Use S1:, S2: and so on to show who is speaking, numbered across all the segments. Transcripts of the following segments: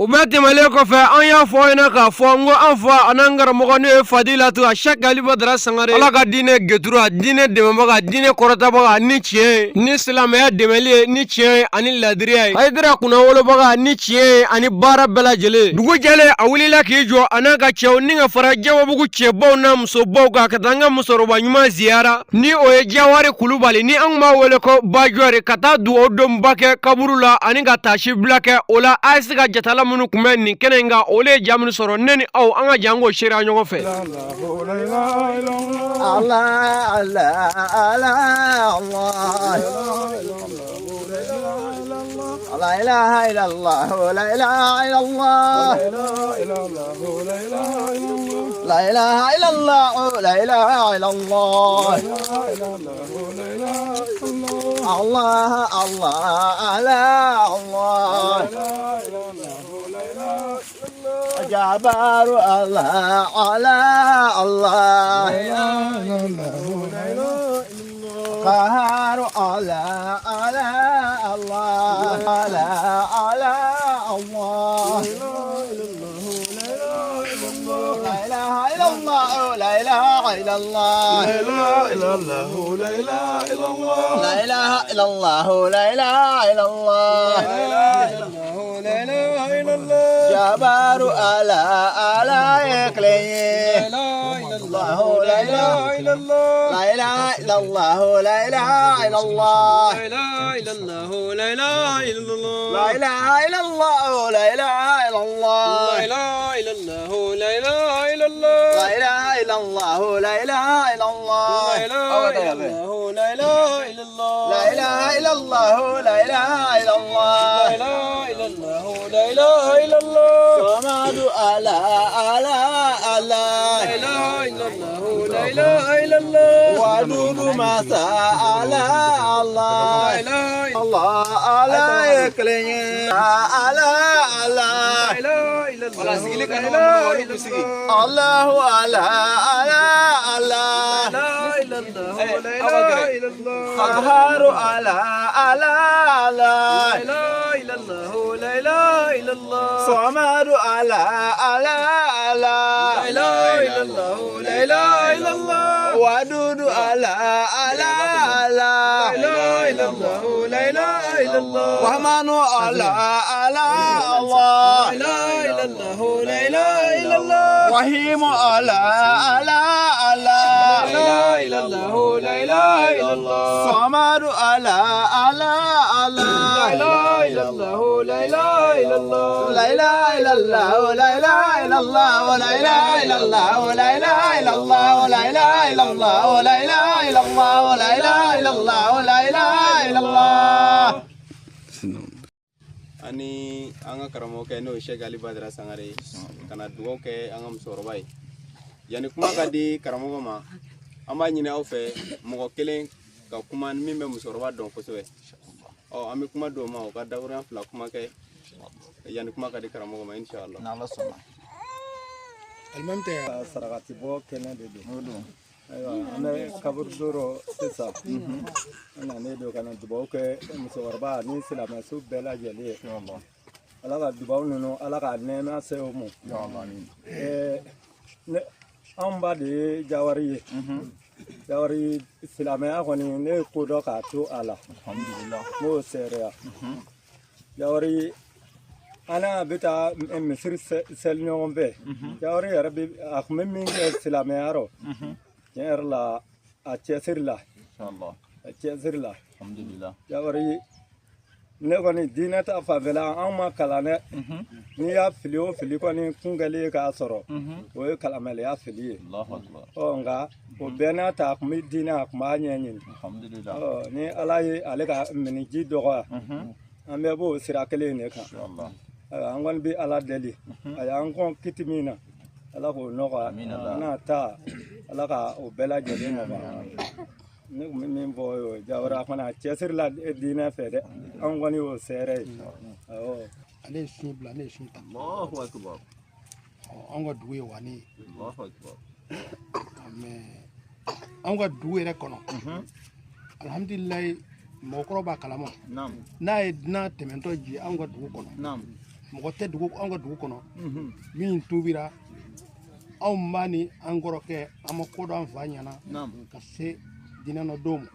S1: O bɛɛ tɛmɛlen kɔfɛ, an y'a fɔ ɲɛna k'a fɔ n ko an fa an'an karamɔgɔ, n'o ye Fadilatu a Sɛki Ali Badara Sangare, Ala ka diinɛ getura, diinɛ dɛmɛbaga, diinɛ kɔrɔtabaga ni tiɲɛ ye, ni silamɛya dɛmɛli ye ni tiɲɛ ye ani ladiriya ye, Hayidara kunnawolobaga ni tiɲɛ ye ani baara bɛɛ lajɛlen. Dugu jɛlen, a wulila k'i jɔ a n'a ka cɛw ni ka fara Jawabugu cɛbaw n'a musobaw kan ka taa an ka musokɔrɔba ɲuman ziyara, ni o ye Jawari Kulubali, ni an tun b'a wele ko Bajɔri, ka taa dugawu donba kɛ kaburu la ani ka taasi bila kɛ o la. AES ka jatala minnu tun bɛ nin kɛnɛ in kan, olu ye ja minnu sɔrɔ, ne ni aw, an ka jɛ an k'o seereya ɲɔgɔn fɛ.
S2: Allah, Allah, Allah, Allah. لا إله إلا الله، لا إله إلا الله، لا إله إلا الله، لا إله إلا الله، الله الله لا الله جبار الله على الله قهار على على الله على على الله لا إله إلا الله، لا إله إلا الله، لا إله إلا الله، لا إله إلا الله، جبار على على يكلي الله لا إله إلا الله، لا إله إلا الله، لا إله إلا الله، لا إله إلا الله، لا إله إلا الله، لا إله إلا الله، لا إله إلا الله، لا إله إلا الله، لا إله إلا الله، صمد على على على ودود ما على الله الله على يكلي على على الله على على على قهار على على على صمد على على على ودود على على على رحمن على على الله رحيم على على على صمد على على على لا إله إلا الله، لا إله إلا الله، لا إله إلا الله، لا إله إلا الله، لا إله إلا الله، لا إله إلا الله، لا إله إلا الله، لا إله إلا الله.
S3: Ani an ka karamɔgɔkɛ, n'o ye Sɛki Ali Badara Sangare ye, ka na dugawu kɛ an ka musokɔrɔba ye. Yanni kuma ka di karamɔgɔ ma, an b'a ɲini aw fɛ, mɔgɔ kelen ka kuma min bɛ musokɔrɔba dɔn kosɛbɛ. Ɔ, an bɛ kuma di o ma, o ka dakurunya fila kuma kɛ yanni kuma ka di karamɔgɔ ma, inshallah.
S2: N'Ala sɔnna.
S4: Alimami tɛ
S5: Sarakati bɔ kɛnɛ de don. Ayiwa, an bɛ kaburudo rɔ sisan. An nanen don ka na dubawu kɛ musokɔrɔba ni silamɛsu bɛɛ lajɛlen ye. Ala ka dubawu ninnu, Ala ka nɛɛma se o ma. Ne anw ba de ye Jawari ye. Jawari, silamɛya kɔni, ne ye ko dɔn k'a to a la, n b'o seereya. Jawari, an n'a bɛ taa misiri seli ɲɔgɔn fɛ. Jawari yɛrɛ bɛ a tun bɛ min kɛ silamɛya rɔ, tiɲɛ yɛrɛ la, a cɛsiri la, a cɛsiri la. Jawari, ne kɔni, diinɛ ta fanfɛla, an ma kalan dɛ. N'i y'a fili o fili kɔni kun kɛlen ye k'a sɔrɔ, o ye kalanbaliya fili ye. Ɔ, nka o bɛɛ n'a ta, a tun bɛ diinɛ, a tun b'a ɲɛɲini. Ɔ, ni Ala ye ale ka miniji dɔgɔya, an bɛɛ b'o sira kelen in de kan. Ayiwa, an kɔni bɛ Ala deli, a y'an kɔn kiti min na, Ala k'o nɔgɔya. N'a ta, Ala ka o bɛɛ lajɛlen nɔgɔya. Ne tun bɛ min fɔ o ye, Jawara kɔni, a cɛsiri la diinɛ fɛ dɛ, an kɔni y'o seere ye, awɔ.
S4: Ale ye sun bila, ne ye sun ta. Ɔ, anw ka dugu ye Wani ye, mais anw ka dugu yɛrɛ kɔnɔ, alihamudulilayi, mɔgɔkɔrɔ b'a kalama, n'a ye dunan tɛmɛntɔ ji anw ka dugu kɔnɔ, Mɔgɔ tɛ dugu, anw ka dugu kɔnɔ min tubira. Anw ba ni an kɔrɔkɛ, an ma ko dɔn an fa ɲɛna ka se diinɛ nɔ don ma.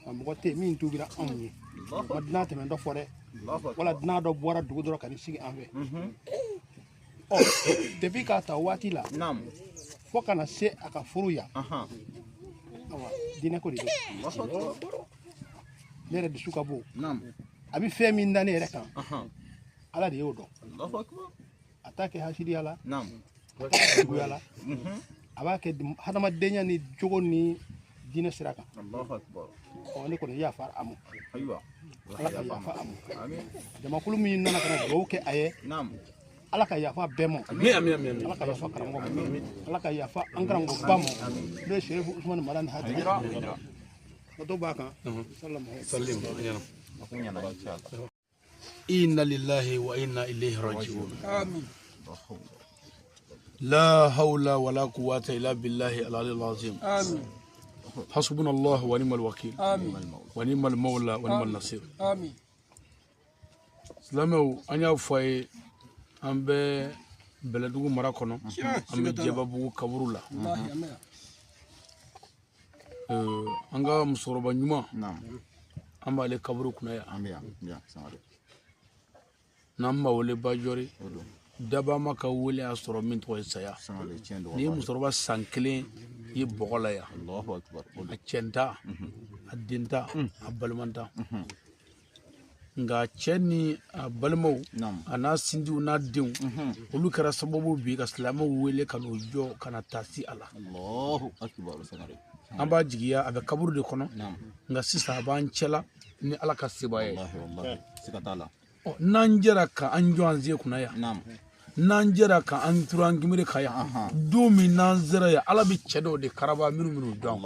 S4: Nka mɔgɔ tɛ min tubira anw ye. Ma dunan tɛmɛ dɔ fɔ dɛ, wala dunan dɔ bɔra dugu dɔrɔn ka n'i sigi an fɛ. Ɔ, depuis k'a ta waati la fo ka na se a ka furu yan, awa, diinɛ ko de don. Ne yɛrɛ dusu ka bon. A bɛ fɛn min da ne yɛrɛ kan, Ala de y'o dɔn. A t'a kɛ hasidiya la, a t'a kɛ juguya la, a b'a kɛ hadamadenya ni jogo ni diinɛ sira kan. Ɔ, ne kɔni yafa a ma, Ala ka yafa a ma. Jamakulu min nana ka na dugawu kɛ a ye, Ala ka yafa bɛɛ ma. Ala ka yafa karamɔgɔ ma, Ala ka yafa an karamɔgɔba ma, n'o ye Serifu Usumani Madani Hayidara. Dɔ b'a kan.
S6: Inna lillahi wa inna ilayhi raji'un. La hawla wala quwwata illa billahi al-ali al-azim.
S4: Amin.
S6: Hasbuna Allah wa ni'mal wakil.
S4: Amin.
S6: Wa ni'mal mawla wa ni'mal nasir.
S4: Amin.
S6: Silamɛw, an y'a fɔ a ye, an bɛ Bɛlɛdugu mara kɔnɔ, an bɛ Jɛbabugu kaburu la. An ka musokɔrɔba ɲuman, an b'ale kaburu kunna yan, n'an b'a wele Bajɔri. Dabama ka wele y'a sɔrɔ min tɔgɔ ye saya. N'i ye musokɔrɔba san kelen ye bɔgɔ la yan, a cɛnta, a denta, a balimanta, nka cɛ ni a balimaw, a n'a sinjiw n'a denw, olu kɛra sababu bi ka silamɛw wele ka n'u jɔ ka na taasi a la. An b'a jigiya a bɛ kaburu de kɔnɔ, nka sisan a b'an cɛla ni Ala ka sebaaya ye. N'an jɛra ka an jɔ an sen kunna yan, n'an jɛra ka an turu an kinbiri kan yan, don min n'an sera yan, Ala bɛ cɛ dɔw de karaba minnu dɔn.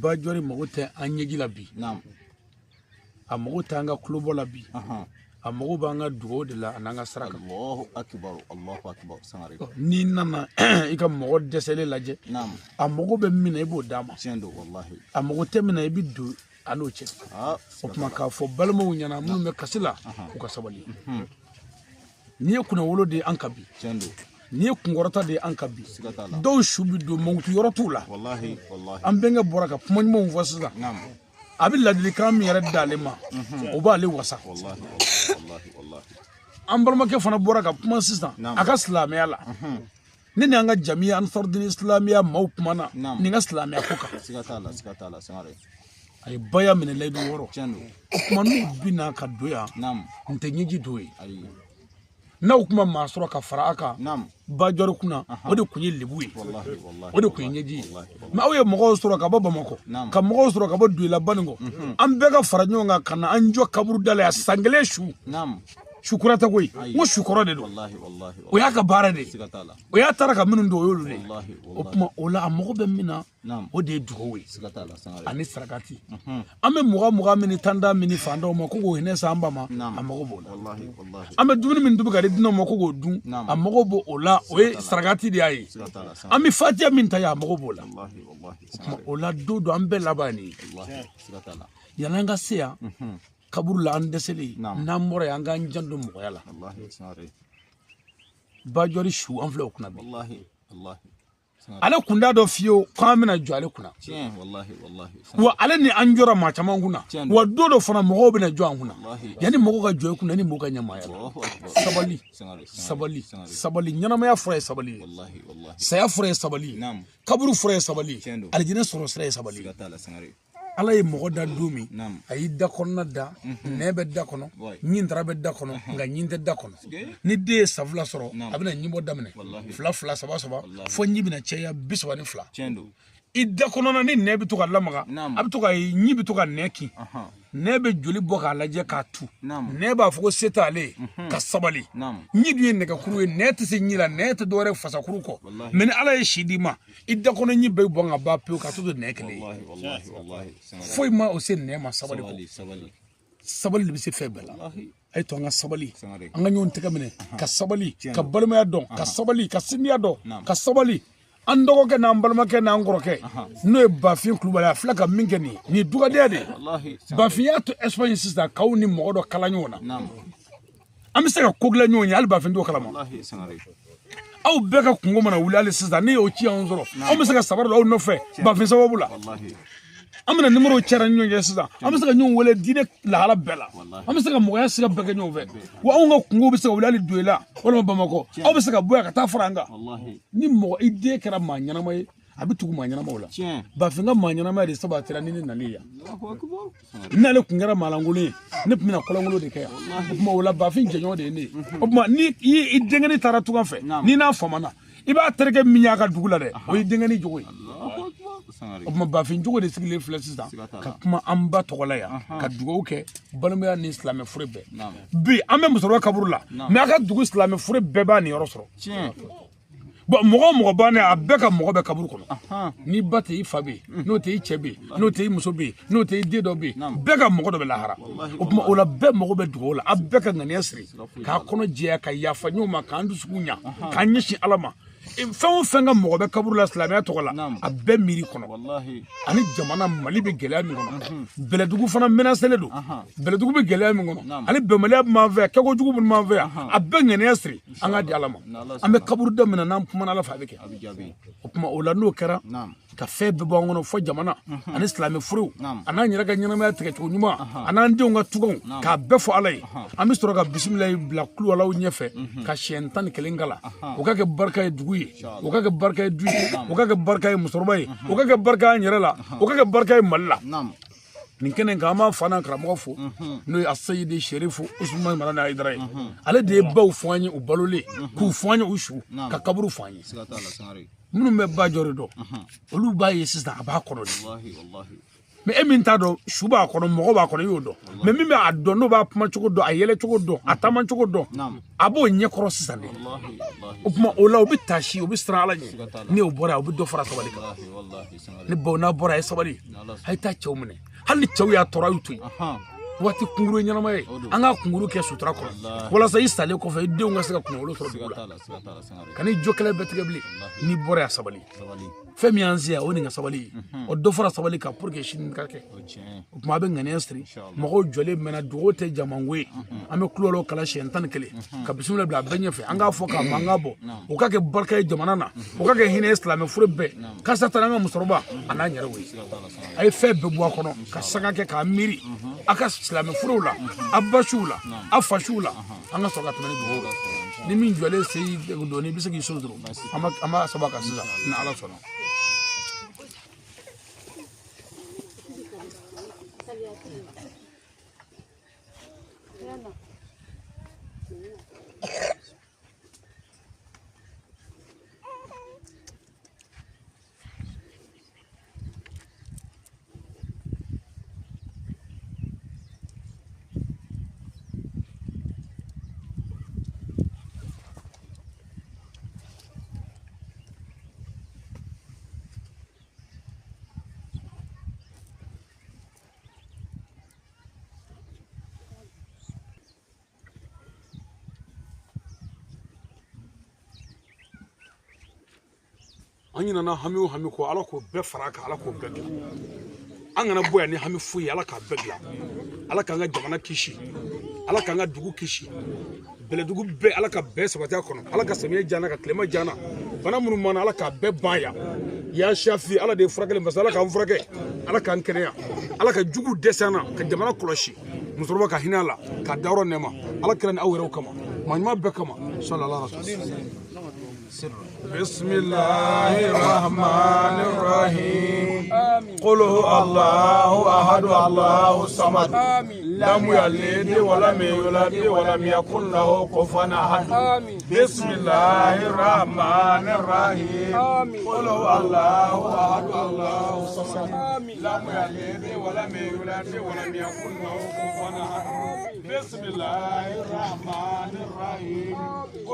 S6: Bajɔri mago tɛ an ɲɛji la bi, a mago tɛ an ka kulobɔ la bi, a mago b'an ka dugawu de la an'an ka saraka. N'i nana i ka mɔgɔ dɛsɛlen lajɛ, a mago bɛ min na, i b'o d'a ma. A mago tɛ min na, i bɛ don a n'o cɛ. O tuma k'a fɔ balimaw ɲɛna minnu bɛ kasi la, u ka sabali. N'i ye kunnawolo de ye an ka bi, n'i ye kunkɔrɔta de ye an ka bi, dɔw su bɛ don mankutu yɔrɔ t'u la. An bɛnkɛ bɔra ka kuma ɲumanw fɔ sisan, a bɛ ladilikan min yɛrɛ d'ale ma, o b'ale wasa. An balimakɛ fana bɔra ka kuma sisan a ka silamɛya la. Ne ni an ka jamiya Ansarudini Islamiya maaw kumana nin ka silamɛya ko kan. A ye baya minɛ layidu wɔɔrɔ. O tuma n'u binna ka don yan, n tɛ ɲɛji don ye. N'aw kuma maa sɔrɔ ka fara a kan Bajɔri kunna, o de kun ye lebu ye, o de kun ye ɲɛji ye. Mɛ aw ye mɔgɔw sɔrɔ ka bɔ Bamakɔ, ka mɔgɔw sɔrɔ ka bɔ Duyela Banikɔ, an bɛɛ ka fara ɲɔgɔn kan ka na an jɔ kaburu da la yan san kelen su. Su kura tɛ koyi, n ko su kɔrɔ de don. O y'a ka baara de ye, o y'a taara ka minnu don, o y'olu de ye. O tuma o la, a mago bɛ min na, o de ye dugawu ye ani sarakati. An bɛ 20 20 min tan tan min fantanw ma ko k'o hinɛ s'an ba ma, a mago b'o la. An bɛ dumuni min tobi ka di dunanw ma ko k'o dun, a mago b'o o la, o ye sarakati de y'a ye. An bɛ fatiya min ta ye, a mago b'o la. O la don dɔ an bɛɛ laban nin ye. Yan'an ka se yan kaburu la, an dɛsɛlen, n'an bɔra yan, an k'an janto mɔgɔya la. Bajɔri su, an filɛ o kunna bi. Ale kun t'a dɔn fiyewu k'an bɛna jɔ ale kunna. Wa ale ni an jɔra maa caman kunna, wa don dɔ fana mɔgɔw bɛna jɔ an kunna. Yanni mɔgɔw ka jɔ i kunna, ni mɔgɔw ka ɲɛmaaya la, sabali, sabali, sabali. Ɲɛnamaya fura ye sabali ye, saya fura ye sabali ye, kaburu fura ye sabali ye, alijinɛ sɔrɔ sira ye sabali ye. Ala ye mɔgɔ da don min, a y'i da kɔnɔna da, nɛn bɛ da kɔnɔ, ɲin tara bɛ da kɔnɔ, nka ɲin tɛ da kɔnɔ. Ni den ye san 2 sɔrɔ, a bɛna ɲinbɔ daminɛ, 2 2, 3 3, fo ɲin bɛna caya 32. I da kɔnɔna ni nɛn bɛ to ka lamaga, a bɛ to ka ɲin bɛ to ka nɛn kin, nɛn bɛ joli bɔ k'a lajɛ k'a tu, nɛn b'a fɔ ko se t'ale ye, ka sabali. Ɲin dun ye nɛgɛkuru ye, nɛn tɛ se ɲin la, nɛn tɛ dɔwɛrɛ fasakuru kɔ. Mɛ ni Ala ye si d'i ma, i da kɔnɔ ɲin bɛɛ bɔn ka ban pewu ka to nɛn kelen ye. Foyi ma o se nɛn ma sabali kɔ. Sabali de bɛ se fɛn bɛɛ la. A ye to an ka sabali, an ka ɲɔgɔn tɛgɛ minɛ ka sabali, ka balimaya dɔn, ka sabali, ka sindiya dɔn, ka sabali. An dɔgɔkɛ n'an balimakɛ n'an kɔrɔkɛ, n'o ye Bafin Kulubali, a filɛ ka min kɛ nin ye, nin ye dugadenya de ye. Bafin y'a to Espagne sisan k'aw ni mɔgɔ dɔ kala ɲɔgɔn na. An bɛ se ka ko dilan ɲɔgɔn ye hali Bafin t'o kalama. Aw bɛɛ ka kungo mana wuli hali sisan ne y'o ci anw sɔrɔ anw bɛ se ka sabara don aw nɔfɛ Bafin sababu la. An bɛna nimoro cɛra ni ɲɔgɔn cɛ sisan an bɛ se ka ɲɔgɔn wele diinɛ lahala bɛɛ la an bɛ se ka mɔgɔya sira bɛɛ kɛ ɲɔgɔn fɛ wa anw ka kungo bɛ se ka wuli hali Doyila walima Bamakɔ aw bɛ se ka bɔ yan ka taa fara an kan. Ni mɔgɔ i den kɛra maa ɲɛnama ye a bɛ tugu maa ɲɛnamaw la. Bafin ka maa ɲɛnamaya de sabatira ni ne nalen yan. N'ale tun kɛra maalankolon ye ne tun bɛna kɔlɔnkolon de kɛ yan. O tuma o la Bafin jɛɲɔgɔn de ye ne ye. O tuma ni i denkɛnin taara tunga fɛ n'i n'a famana i b'a terikɛ min y'a ka dugu la dɛ o ye denkɛnin jogo ye. O tuma Bafin jogo de sigilen filɛ sisan ka kuma an ba tɔgɔ la yan ka dugawu kɛ balimaya ni silamɛ fure bɛɛ. Bi an bɛ musokɔrɔba kaburu la mɛ a ka dugu silamɛ fure bɛɛ b'a niyɔrɔ sɔrɔ. Bon mɔgɔ o mɔgɔ bannen a bɛɛ ka mɔgɔ bɛ kaburu kɔnɔ. N'i ba tɛ i fa bɛ yen n'o tɛ i cɛ bɛ yen n'o tɛ i muso bɛ yen n'o tɛ i den dɔ bɛ yen bɛɛ ka mɔgɔ dɔ bɛ lahara. O tuma o la bɛɛ mago bɛ dugawu la a bɛɛ ka ŋaniya siri k'a kɔnɔ jɛya ka yafa ɲɔgɔn ma k'an dusukun ɲa k'an ɲɛsin Ala ma. Fɛn o fɛn ka mɔgɔ bɛ kaburu la silamɛya tɔgɔ la a bɛɛ miiri kɔnɔ. Ani jamana Mali bɛ gɛlɛya min kɔnɔ Bɛlɛdugu fana menacelen don Bɛlɛdugu bɛ gɛlɛya min kɔnɔ ani bɛnbaliya b'an fɛ yan kɛko jugu minnu b'an fɛ yan a bɛɛ ŋaniya siri an k'a di Ala ma. An bɛ kaburu da min na n'an kumana Ala fɛ a bɛ kɛ. O tuma o la n'o kɛra ka fɛn bɛɛ bɔ an kɔnɔ fɔ jamana ani silamɛ furuw a n'an yɛrɛ ka ɲɛnamaya tigɛcogo ɲuman a n'an denw ka tuganw k'a bɛɛ fɔ Ala ye. An bɛ sɔrɔ ka bisimilayi bila kuluwalaw ɲɛfɛ ka siɲɛ 11 kalan. O ka kɛ barika ye dugu ye o ka kɛ barika ye du ye o ka kɛ barika ye musokɔrɔba ye o ka kɛ barika ye an yɛrɛ la o ka kɛ barika ye Mali la. Nin kɛnɛ kan an b'an fa n'an karamɔgɔ fo n'o ye Aseyidi Serifu Usumani Madani Hayidara ye. Ale de ye baw fɔ an ye u balolen k'u fɔ an ye u su ka kaburu fɔ an ye. Minnu bɛ ba jɔ de dɔn olu b'a ye sisan a b'a kɔnɔ de. Mɛ e min t'a dɔn su b'a kɔnɔ mɔgɔ b'a kɔnɔ i y'o dɔn mɛ min b'a dɔn n'o b'a kuma cogo dɔn a yɛlɛ cogo dɔn a taama cogo dɔn a b'o ɲɛkɔrɔ sisan de. O tuma o la o bɛ taasi o bɛ siran Ala ɲɛ ni o bɔra yen o bɛ dɔ fara sabali kan. Ni baw n'a bɔra a ye sabali a ye taa cɛw minɛ hali ni cɛw y'a tɔɔrɔ a y'u to yen. Waati kunkuru ye ɲɛnama ye an k'a kunkuru kɛ sutura kɔnɔ walasa i salen kɔfɛ i denw ka se ka kunkolo sɔrɔ dugu la. Kan'i jɔ kɛlɛ bɛɛ tigɛ bilen n'i bɔra yan sabali. Fɛn min y'an se yan o ye nin ka sabali ye. O dɔ fara sabali kan pour que sini ka kɛ. O tuma a bɛ ŋaniya siri mɔgɔw jɔlen mɛnna dugawu tɛ jamanko ye. An bɛ kulɔlɔ kalan siɲɛ 11 ka bisimila bila a bɛɛ ɲɛfɛ an k'a fɔ k'a mankan bɔ o ka kɛ barika ye jamana na o ka kɛ hinɛ ye silamɛ furu bɛɛ karisa taara an ka musokɔrɔba a n'an yɛrɛ ye. A ye fɛn bɛɛ bɔ a kɔnɔ ka sanga kɛ k'a miiri a ka silamɛ furuw la a basiw la a fasiw la an ka sɔrɔ ka tɛmɛ ni dugawu la. Ni min jɔlen se y'i dɔɔnin i bɛ se k'i so dɔrɔn an b'a saba kan sisan ni Ala sɔnna. An ɲinana hami o hami kɔ Ala k'o bɛɛ fara a kan Ala k'o bɛɛ dilan. An kana bɔ yan ni hami foyi ye Ala k'a bɛɛ dilan. Ala k'an ka jamana kisi Ala k'an ka dugu kisi Bɛlɛdugu bɛɛ Ala ka bɛɛ sabati a kɔnɔ Ala ka samiyɛ diya an na ka tilema diya an na bana minnu b'an na Ala k'a bɛɛ ban yan. Ya Shafi Ala de ye furakɛli masa Ala k'an furakɛ Ala k'an kɛnɛya Ala ka jugu dɛsɛ an na ka jamana kɔlɔsi musokɔrɔba ka hinɛ a la k'a dayɔrɔ nɛɛma Ala kira ni aw yɛrɛw kama maa ɲuman bɛɛ kama sallallahu alaihi wasallam. بسم الله الرحمن الرحيم قل هو الله أحد الله الصمد لم يلد ولم يولد ولم يكن له كفوا أحد بسم الله الرحمن الرحيم قل هو الله أحد الله الصمد لم يلد ولم يولد ولم يكن له كفوا أحد بسم الله الرحمن الرحيم قل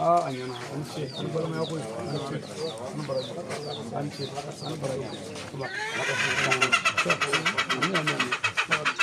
S6: Aa, a ɲɛna, a ni ce, a ni balimaya koyi, a ni ce, a ni baraji, a ni ce, a ni baraji. Amin, amin, amin.